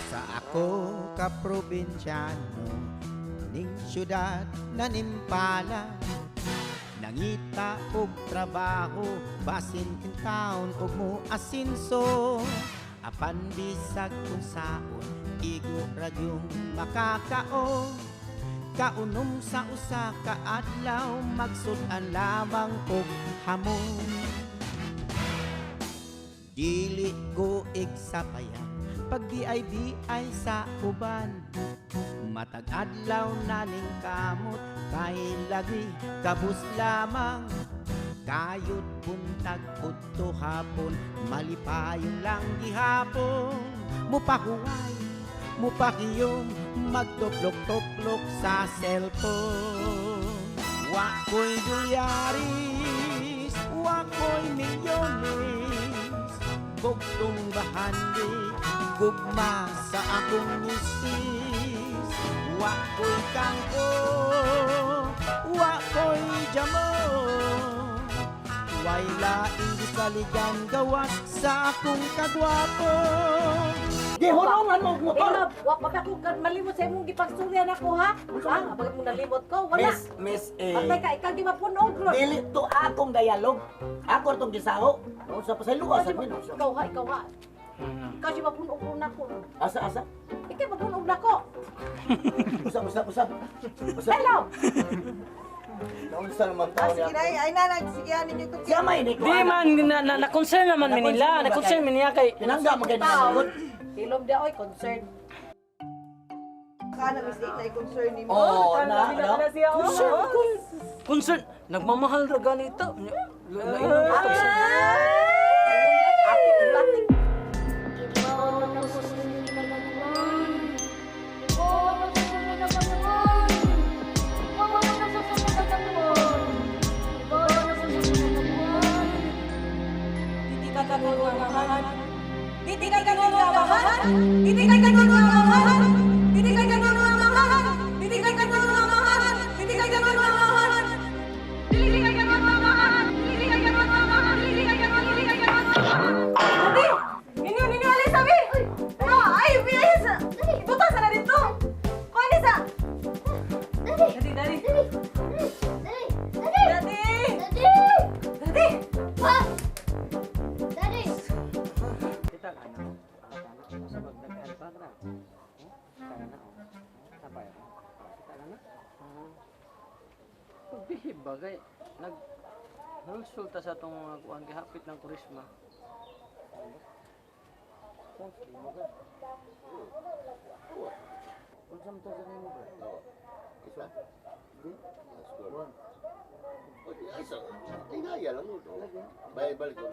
Sa ako ka probinsyano ning syudad na nimpala, nangita og trabaho basin taon og mo asinso, apan bisag unsaon igo ra gyung makakaon. Kaunom sa usa ka adlaw magsud-an lamang og hamon. Dili ko igsapayan pag di ay sa uban. Matag adlaw na ning kamot kay lagi kabus lamang. Kayod buntag udto hapon malipayon lang gihapon. Mupahuway, mupakiyom, magtuplok-tuplok sa cellphone. Wa ko'y dolyaris, wa ko'y milyones, bugtong bahandi, gugma sa akong misis. Wa ko'y kangko, wa ko'y jamo, way laing gisaligan gawas sa akong kagwapo. Gihunungan mo og motor. Inob, wa pa ko malimot sa imong gipagsulyan ako ha. Ha? Bakit mo nalimot ko? Wala. Miss, Miss eh. Patay ka, ikaw di mapunog ron. Dili to akong dialog. Ako tong gisaho. Unsa pa sa luwa sa min. Ikaw ha, ikaw ha. Ikaw di mapunog ron ako. Asa asa? Ikaw mapunog na ko. Usab usab usab. Usab. Hello. Naunsa naman Ah, taon sige na, ay na, sige ninyo itong Siya may ni ko. Di man na, na, concern naman mi nila, na concern mi niya kay Pinangga man kay nagod. Hilom dia oy concern. Ka na mistake na i-concern nimo. Oh, na ano? Concern concern nagmamahal ra ganito. Lain ang atong Ate, Ninyo, ninyo, alis sabi! Ay, bilis! Ibuta sa na dito! Kuha sa! Daddy, daddy! Daddy! Daddy! Kita ka na. Sa magdaghan pa na. Kita ka na. Tapay. Kita ka na. Pagbihib ba kay nag konsulta sa atong mga kuan kay hapit ng Kurisma. Unsa man to sa nimo bro? This one? That's good. Oh, asa? Tinaya lang mo. Balik, balik ko.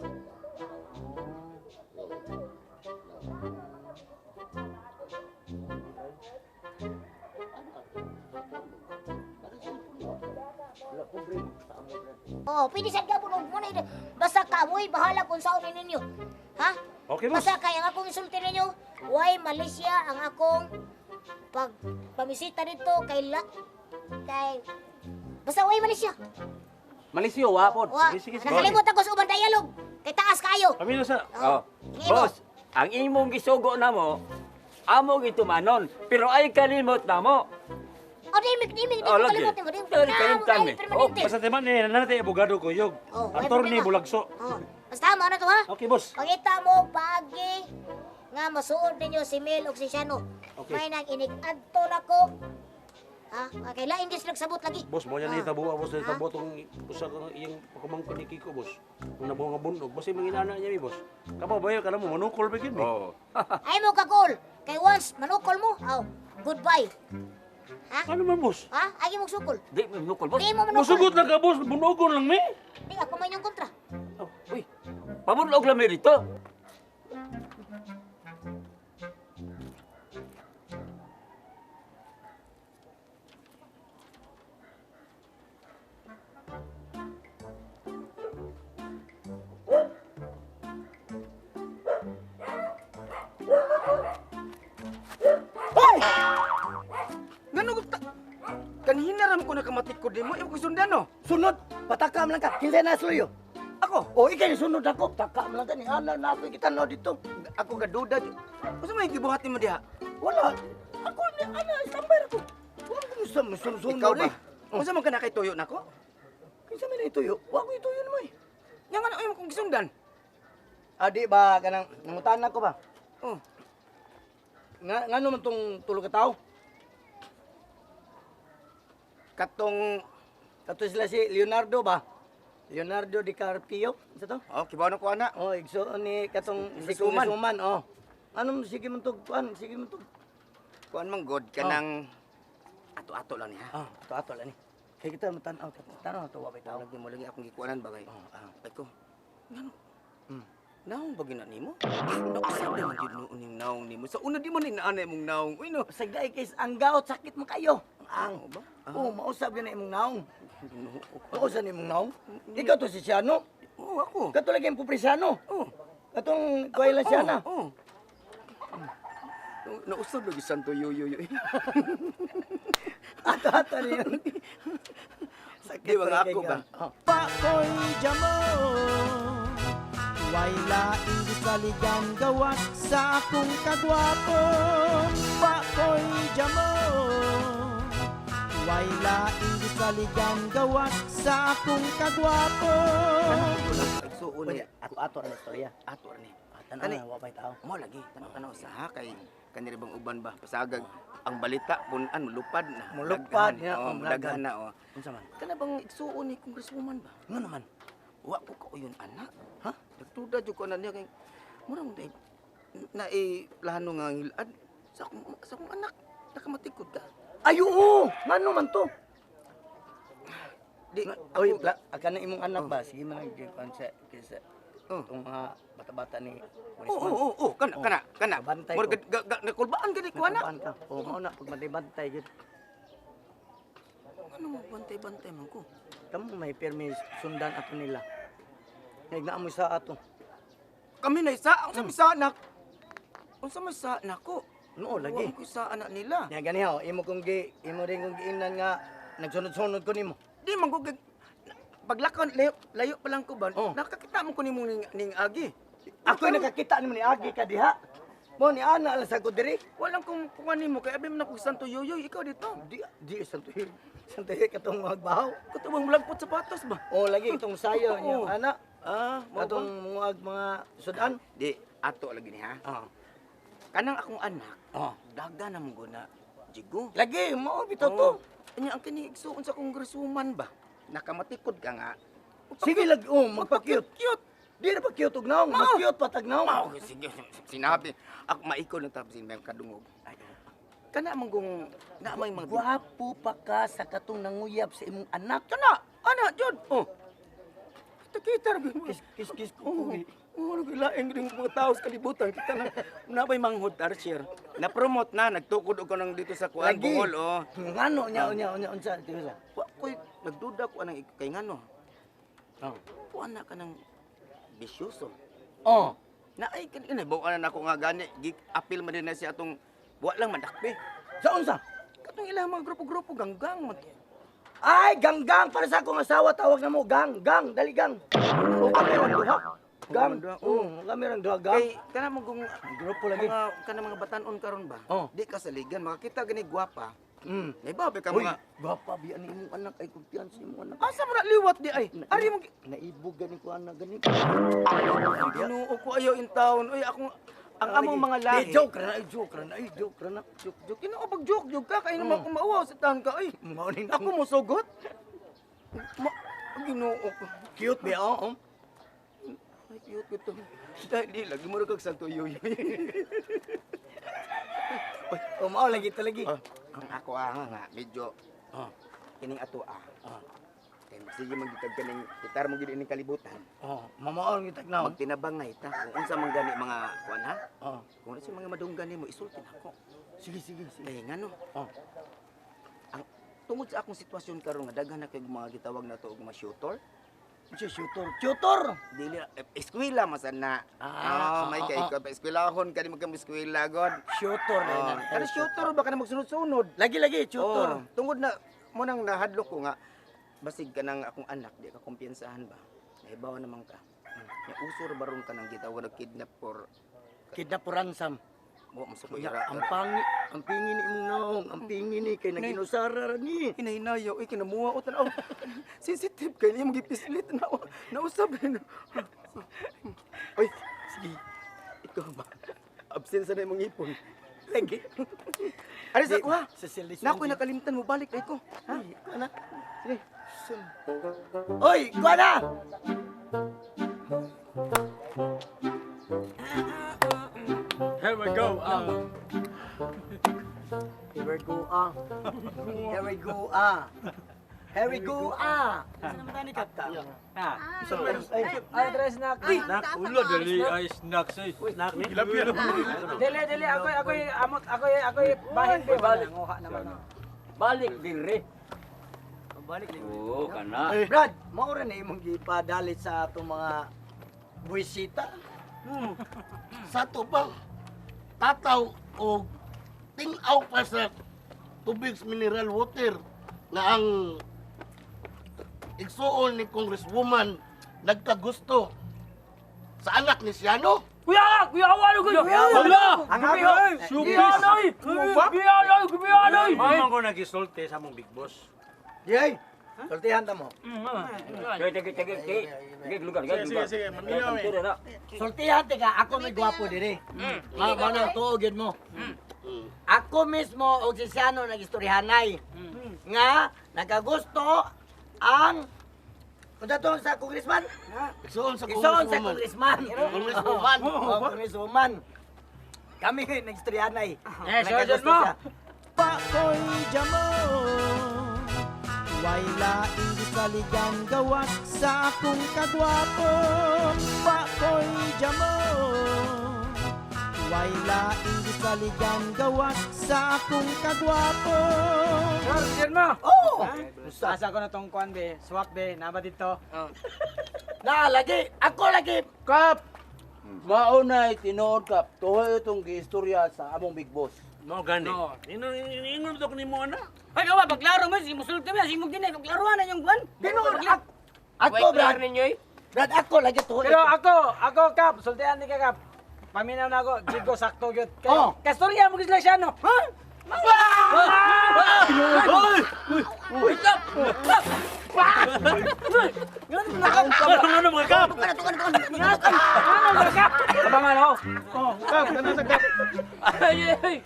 Wala ko bre, sa amo bre. Oh, pwede sa gapon og muna ito. Basta kamoy bahala kung saon ni ninyo. Ha? Okay, boss. Basta kay ang akong insulti ninyo, why Malaysia ang akong pag pamisita dito kay la kay basta why Malaysia. Malisyo, wa pod. Wa, Sige, sige, sige. nakalimot ako sa ubang dialog. Kay taas kayo. Kami na sa... Oh. Boss, ang imong gisugo namo, amo gitumanon, pero ay kalimot namo. Oh, di mi di mi di Oh, ko lagi. kalimot nimo. Di Dali, kalimtan mi. permanente. Basta teman eh, nanatay abogado ko, yog. Oh, way Attorney problema. Bulagso. Oh, basta mo na to ha. Okay, boss. Pangita mo pagi nga masuod ninyo si Mel ug si Shano. Okay. May nang inig-adto nako. Ha? Okay, lain gis nagsabot lagi. Boss, mo niya Ah. ni tabuha, boss, ni Ha? tabuha tong usa kang iyang pagkumangkon ni Kiko, boss. Kung nabuha nga bunog, boss, yung mga inana niya, mi, boss. Kapaw ba yun? Kala mo, manukol ba yun, mi? Oh. Ay mo kakol. Kay once manukol mo, aw, goodbye. Ha? Ano man, boss? Ha? Agi mo sukol. Di mo nukol, boss. Di mo manukol. Musugot lang ka, boss. Bunogon lang, mi. Di ako man yung kontra. Uy, pabunog lang mi dito. Ngano ta? Kanhina ram ko nakamatikod nimo, imong sundan no. Sunod, patakam lang ka. Kinsa na suyo? Ako, O ikaw yung sunod ako, takam lang ka ni ana na ako kita no dito. Ako gaduda. Unsa may gibuhat nimo diha? Wala. Ako ni ana standby ako. Wala ko sa sunod. Ikaw ba? Unsa man ka na kay tuyo nako? Kinsa man ituyo? Wa ko ituyo naman eh. Nya nga na imong kong gisundan. Adi ba kanang nangutan ko ba? Oh, Nga ngano man tong tulo ka tawo? Katong Kato sila si Leonardo ba? Leonardo DiCaprio, isa to? Oh, kibaw na ko ana. Oh, igso ni katong si Congresswoman. Congresswoman, oh. Anong sige man tog kuan, sige man tog. Kuan man god kanang ato-ato lang niya. Ah, ato ato lang ni. Kay kita matan-aw, tan-aw to wa bay tao. Lagi mo lagi akong gikuanan bagay. Oh, ah. Ay ko. Ngano? Naong ba gina nimo? Nausab na man jud noon ning naong nimo. Sa una di man inaanay mong naong. Uy no. Sa gay kay ang gaot sakit mo kayo. Ang Oo ba? Ah. Oh, mausab gyud na imong naong. Ginoo ko. Mausab ni imong naong. Ikaw to si Siano. Oo, ako. Kato lagi ang Pupresiano. Oo. Katong kuhay lang siya na. Oo. Nausab lagi santo yoyo yo. Ato ato ni yun. Sakit Di ba nga talaga ako ba? Oh. Pakoy jamo, way laing gisaligan gawas sa akong kagwapo. Pakoy jamo, way laing gisaligan gawas sa akong kagwapo. Igsuon ni Pwede, ato ato ang istorya. ato ni. Tan-aw Tani. na wa bay tao. Mo lagi tanaw-tanaw sa ha kay kanira bang uban ba pasagag ang balita punan mulupad na. Mulupad, Daghan, ya, oh, oh, daghan na oh. Unsa man? Kana bang igsuon ni congresswoman ba? Nga naman. Wa ko kauyon anak. Ha? Nagtuda jud ko anak niya kay mura mo dai na plano nga ngilad sa akong anak nakamatikod ka. Ay oo, ngano man to? Di Oy, ako, pla, kana imong anak ba? Sige man nagkuan sa kaysa Oh. itong mga bata-bata ni Oo, oo, oo, oo, kana, Oh. kana, kana. Kabantay Mura ko. nakulbaan gani ko anak. Nakulbaan ka. Oo, mao na pagbantay-bantay gyud. Ano mo bantay-bantay man ko? Kamo may pirmi sundan ato nila. Ngay naamoy sa ato. Kami na isa, ang sa anak. Unsa may sa nako? Noo lagi. Wa ko sa anak nila. Nya gani ho, imo kong gi imo rin kong giingnan nga nagsunod-sunod ko nimo. Di man ko paglakaw layo, layo pa lang ko ba? Oh. Nakakita mo ko nimo ning agi. Ako nakakita nimo ni Agi ka diha. Mo ni ana lang sa ko diri. Walang kung kuha nimo kay abi man ako Santo Yoyoy ikaw dito. Di di santo santo katong magbahaw. Katubang malagpot sapatos ba? Oh, lagi itong sayo niya Oo. ana. Ah, mao ba? Katong muag mga sudan. Di ato lagi ni ha. Ah. Kanang akong anak, Oh. daga na mo guna. Jigo. Lagi mao bitaw to. Anya ang kini igsuon sa congresswoman ba? Nakamatikod ka nga. Sige lagi oh, magpa-cute. Cute. Di ra pa cute og naong, mas cute pa tag naong. Mao sige sinabi. Ako maikaw lang tapos may kadungog. Kana man kung na may mga Gwapo pa ka sa katong nanguyab sa imong anak. Kana, ana jud. Oh. Kita kita ra gyud. Kiss kiss kiss ko. Oh, oh, naglaing rin mga tao sa kalibutan. Kita na, nabay manghod tarsier. Na-promote na, nagtukod og kanang dito sa kuan Lagi. Bohol, oh. Ngano nya unya unya unsa tiyo sa. Wa ko'y nagduda ko anang kay ngano. Oh. Kuan na kanang bisyoso. Oh. Na ay kan inay buwan na nako nga gani gig apil man din na siya atong wa lang mandakpe. Sa unsa? Katong ilang mga grupo-grupo ganggang man. Ay, gang-gang para sa akong asawa tawag na mo gang, gang, dali gang. O kami rang duha. Gang. Duha, Oh, kami rang duha gang. Kay kana mo kung Grupo lagi. mga kana mga batanon karon ba? Oh. Di ka saligan makakita gani gwapa. Naibabe ka Uy, mga gwapa biya ni imong anak ay kumpiyansa imong anak. Asa mo na liwat di ay? Ari mo Naibog gani ko anak gani. Ginoo ko ayaw in town. Uy, akong ang among mga lahi. Di joke ra na, ay, joke ra na, ay, joke ra na. Joke, joke. Ginoo pag joke, joke ka kay naman kung mauwaw sa taon ka. Ay, Mao ni ako mo sugot. Ma, Ginoo ko. Cute biya oh. Ay, cute ko to. Dahil di lagi mo kag santo yoyo. Oh, mao lagi to lagi. Ang ako ah nga medyo Oh. kining ato ah. Oh. Kay sige man gitag kaning gitar mo gid ining kalibutan. Oh, mamaon gitag naon. Magtinabangay ta kung unsa man gani mga kuan ha. Oh. Kung unsa mga madunggan nimo isulti nako. Sige, sige, sige. Kay ngano? Oh. Ang tungod sa akong sitwasyon karon nga daghan na kay mga gitawag na to og mga shooter. Si shooter. Shooter. Dili eskwela masan na. Ah, Ah, may kay ikaw pa eskwelahon kani magkam eskwela god. Shooter na Oh, yun. kana shooter ba kana magsunod-sunod? Lagi lagi shooter. Oh, tungod na Mo nang nahadlok ko nga basig ka ng akong anak di ka kumpiyansahan ba. Nahibaw naman ka. Ya uso ra baron ka nang gitawag og kidnap for Kidnap for ransom. mo mo sa Kuya, ang pangi, ang pingi ni imong naong, ang pingi ni kay naginusara ra ni. Hinahinayaw, eh, kinamuha o tanaw. Sensitive kay niya, magipislit na. Nausap eh. Oy, sige. Ikaw ba? Absent sa na imong ipon. Lagi. Ari sa kuha. Sa silis. Na ako'y nakalimtan mo, balik na ko. Ha? Ana. Sige. Oy, kuha na! Here we go. Here we go, ah. Here we go, ah. Here we go, ah. Ah. Ay, tres na. Snack ulo dali ay snack say. Snack ni. Dili, dili, ako'y, ako'y, amot, ako'y, ako'y, bahin, be. Balik. Nanguha naman. oh. Balik dire. Balik lagi. Oo, kana. Brad, mao ra na imong gipadali sa atong mga buwisita. Sa to pa, tataw o tinaw pa sa tubig sa mineral water na ang igsuon ni Congresswoman nagkagusto sa anak ni Siano. Kuya, kuya awalo ko. Wala. Ang ako, Gibiyanoy. Gibiyanoy, gibiyanoy. Mao man ko nagisulti sa among big boss. Yay! Sultihan ta mo. Sige, sige, sige, sige. Sige, lugar, sige, lugar. Sige, maminaw eh. Sultihan te ka, ako may gwapo dire. Ma mao na tuo gyud mo. Ako mismo og si Siano nagistoryahanay nga nagagusto ang Unsa to sa congressman? Igsuon sa Igsoon sa Congresswoman. congressman. Congresswoman. Oh, congresswoman. Kami nagistoryahanay. Eh, sure mo. Pakoy jamo. Way laing gisaligan gawas sa akong kagwapo. Pakoy jamo. Way laing gisaligan gawas sa akong kagwapo. Sure, sure mo. Oh! Asa ko na tong kuan be, swak be, naba dito. Na lagi, ako lagi. Kap! Maunay tinuod kap. Tuhoy itong giistorya sa among big boss. Mao gani. Ingon ingon to nimo ana. Ay, kawa, paglaro mo, si musulti mo, si mong dinay, paglaruan na yung kuan. Tinuod ako, Brad. Brad, ako lagi tuod. Pero ako, ako kap, sultihan ni ka kap. Paminaw na ako, Jigo sakto gyud. Kay Oh. kastorya mo gyud sila siya no. Ha? Uy, kap! Kap! Ano ano mga kap? Ano ba kap? Abangan ako. Oh, kap, kana sa kap. Ay, ay, ay.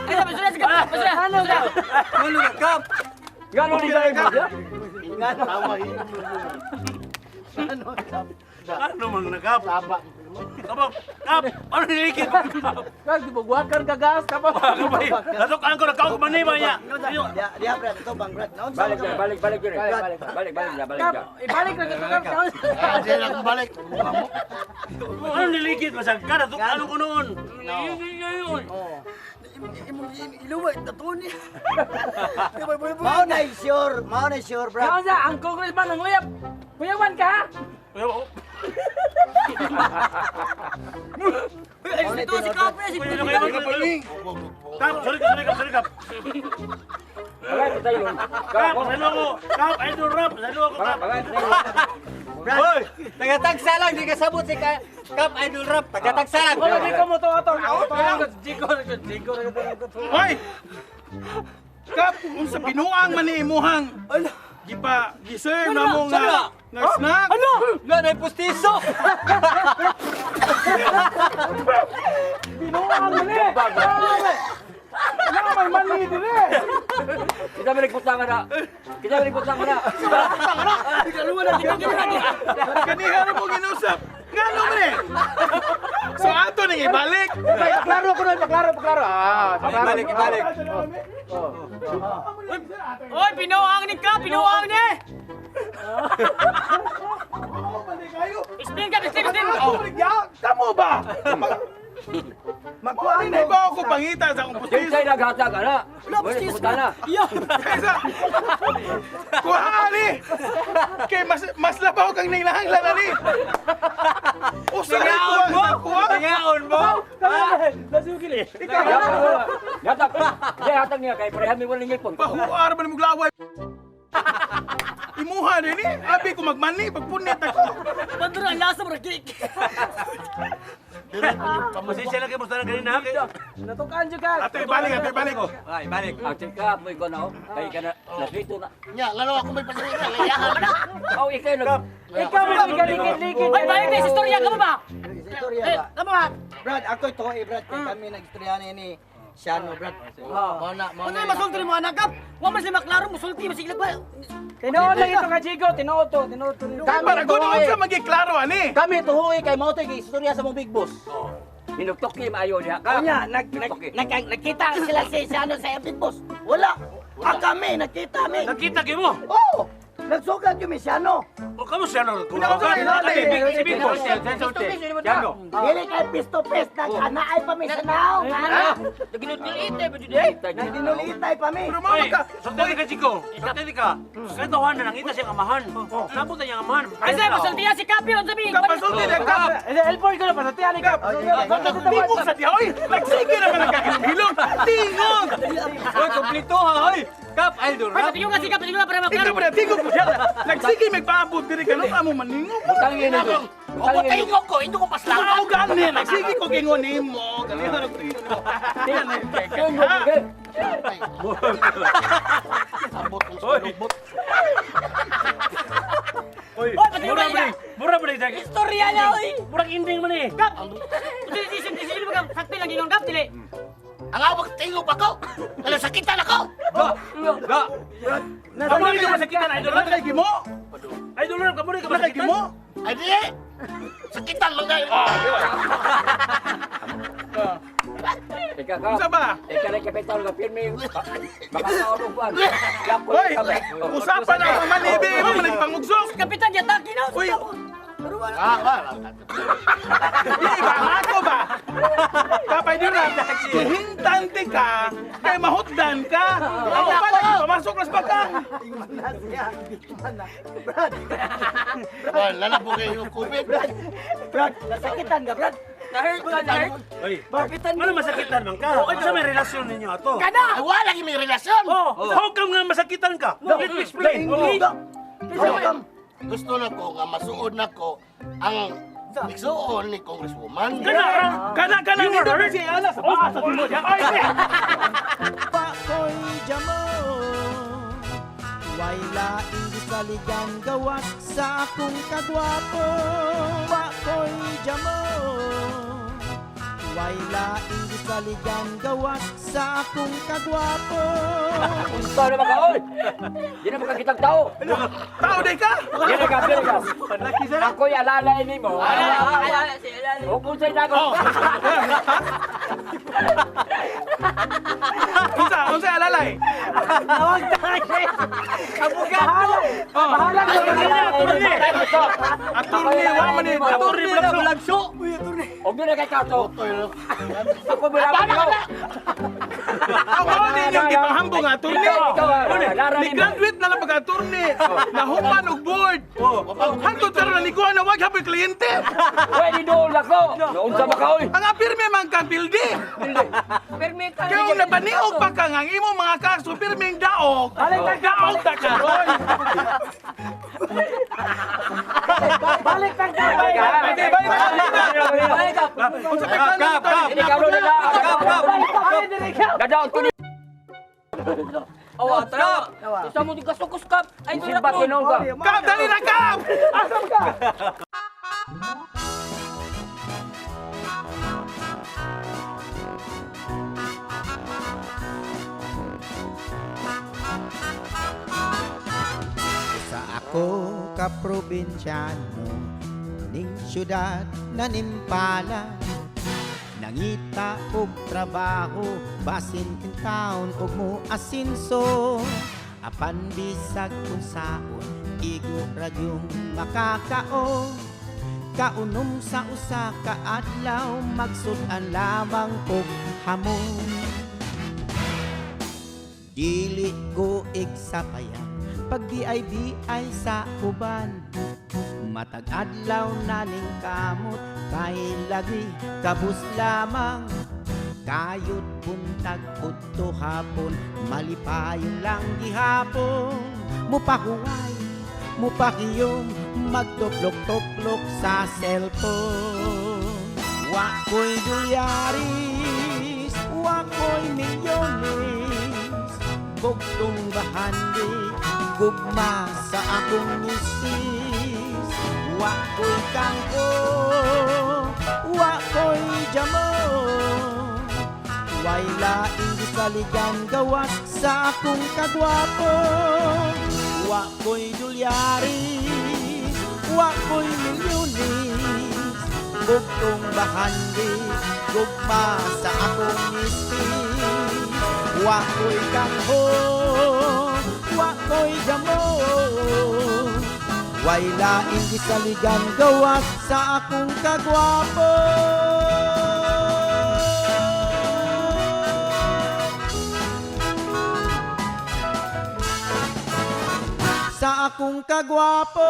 Ay, pasula, sige, pasula. Ano ka? Ano na kap? Gano'n ni Dai mo? Tawa Ano kap? Ano mang nakap? Taba. Kap, kap, ano nilikit? Kap, Kap, gibugwakan ka gas kap. kabay. Natukaan ko nagkaog man ba niya. Dia, dia Brad, ito bang Brad. Naon sa Balik, balik, balik, balik. Balik, balik, balik, balik. Kap, ibalik na kap. Ah, di na akong balik. Ano nilikit masag ka natukaan ko noon. Mao na sure, mao na sure, Brad. Kaon sa ang congressman ang uyab. Kuyawan ka ha? Mao na tinuod, Brad. Kap, sorry kap, sorry kap, sorry kap. Bagay, patay yun. Kap, salo ko. Kap, idol rap, salo ako kap. Bagay, patay yun. Brad, Tagatagsa lang, di kasabot si Kap Idol Rap. Tagatagsa lang. Wala di ko mo to ato. Ako to ang Jigo, Jigo. Hoy! Kap, unsa binuang man ni imuhang gipa giserve na mo nga nga snack. Ano? Nga na pustiso. Binuang man eh. Nga may mali dire. Kita balik putang na. Kita balik putang na. Kaniha na mo ginusap. Ngano man eh? So ato ning ibalik. Paklaro ko nun, paklaro, paklaro. Ah, ibalik, ibalik. Oy, binuang ni ka, binuang ni. Explain ka, explain, explain. Tamo ba? magkuhan Hindi ba ako pangita sa akong pustiso? Kinsay naghatag ana. Wala pustiso na. Kaysa, kuha ali! Kay mas labaw kang nilahanglan ali! Usa rin kuha kuha! Tingaon mo? Ikaw. Hatag. Di hatag niya kay pareha mi walang ngipon. Pahuar man mo glaway. din eh. Abi ko magmani, pagpunit ako. Bandura, ang lasa mo, cake. Pasensya lang kayo, boss. Tanang kanina. Natukaan dyan ka. Ate, balik, ate, balik. Ay, balik. Ang check up mo ikaw na oh. Kay ka na nasito na. Nya, ngano ako may pasensya, layahan na. Oh, ikaw nag Ikaw mo galikid-likid. Ay, balik na sa istorya ka ba? Istorya ba? Tama ba? Brad, ako ito eh, Brad. Kaya kami nag-istorya ni Siano, Brad. Mao na, mao Ano na. yung masulti mo anak kap? Wa man sila maklaro, musulti masiglag ba? Tinuod lang ito ka, Chico. Tinuod to, tinuod to. Kay para gud unsa magiklaro ani. Kami tuhoy kay mao to'y istorya sa mong big boss. Hinuktoki maayo diha ka. Unya, nagkita sila si Siano sa big boss. Wala. Ah, kami, nagkita kami. Nakita kayo mo? Oo! Nagsugat yung Siano. O, kamo siya no? Si Big Boss. Siano. Dili kay face to face, nag-anaay pa mi sa naong. Naginulitay ba jud eh? Nagdinulitay pa mi. Pero mama ka. Sulti ka, Chico. Sulti ka. Kaya tawahan na nangita siyang amahan. Nabot na niyang amahan. Ay, sa'yo, masultiya si Kapi, unsa mi? Kapasulti na kap. L4 ko na pasultiya ni Kap. Tingog sa diha oy. Nagsige naman ang kakilong. Tingog. Oy, kompleto ha, oy. Kap, idol. Ay, tingog si Kap, tingog para maklaro. Ikaw ba tingog ko siya. Nagsige may paabot diri kanon amo maningog. Butangin na to. Opo, tingog ko, hindi ko paslangan. Mao gani nagsige ko gingon nimo. Ganihan ako tingog. Abot kong sa lubot. Oy, mura ba ni? Mura ba ni? Istorya niya, oy. Murag ending man eh. Kap. Decision, decision mo Kap. Sakti lang gingon Kap, dili. Ang awag tingog ako. Ano sakitan ako? Ga. Kamo ni ka masakitan, idol. Nakay gimo. Idol, kamo ni ka Nakay masakitan. gimo. Ay di. Sakitan lang kayo. Ika ka. Unsa ba? Ika na kapital nga pirmi. Makakaon og kuan. Oy, usapan ang manibi mo managpangugsok. Kapitan, yataki na. Uy, Ah, ah. di ba ako ba? Kapay di na, gihintante ka, kay mahutdan ka. Ako pa lagi, pamasok nas ba ka? Brad. Well, lalabo kayo yung COVID. Brad, nasakitan ka, Brad. Na-hurt ka, na-hurt. Oy, ano masakitan man ka? Ano sa may relasyon ninyo ato? Kana! Ay, wala lagi may relasyon. Oh, how come nga masakitan ka? Let me explain. How come? Gusto na ko nga masuod na ko ang igsuon ni Congresswoman. Kana, Kana, kana, You were nindot hurt. si Ana sa baa sa timo diya. Ay, Pakoy jamo Way laing gisaligan gawas sa akong kagwapo. Pakoy jamo Way laing gisaligan gawas sa akong kagwapo. Unsa na ka, oy? Di na makakitang tao. Tao day ka? Di na ka, di na ka. Ako'y alalay nimo. O kung sa'y dagot. Unsa, unsa alalay? Abogado! Bahala ka. Attorney, attorney, wa man ni attorney Blagso. Og di na kay kato. Ako mo lang. Ako ni yung gipahambong attorney. Ikaw, Ni graduate na lang pag attorney. Nahuman og board. Hantod karon na nikuha na wag hapoy kliyente. Pwede doon ako. Naunsa ba ka, oy? Ang apirme man kang pildi. Permi ka. Kaya kung nabaniog pa ka nga ang imong mga kaso, pirming daog. Daog ta karon. Balik ka. Balik, balik, Balik ka. Unsa pa plano Kap, to? Hindi ka na. Kap, kap. Dadaot ko ni. Awa, tara. Sa mo di kasukos kap. Ay, Simba tinuod ka. Kap, dali na kap! Asam ka? Sa ako ka probinsyano ning syudad na nimpala. Nangita og trabaho basin in town og mo asinso. Apan bisag unsaon igo ra gyung makakaon. Kaunom sa usa ka adlaw magsud-an lamang og hamon. Dili ko igsapayan pag di ay sa uban. Matag adlaw na ning kamot kay lagi kabus lamang. Kayod buntag udto hapon malipayon lang gihapon. Mupahuway Mupakiyom magtuplok-tuplok sa cellphone. Wa ko'y dolyaris, wa ko'y milyones. Bugtong bahandi, gugma sa akong misis. Wa ko'y kangko, wa ko'y jamo. Way laing gisaligan gawas sa akong kagwapo. Wa ko'y dolyaris, wa ko'y milyones. Bugtong bahandi, gugma sa akong misis. Wa ko'y kangho, wa ko'y jamo. Way laing gisaligan gawas sa akong kagwapo. Sa akong kagwapo.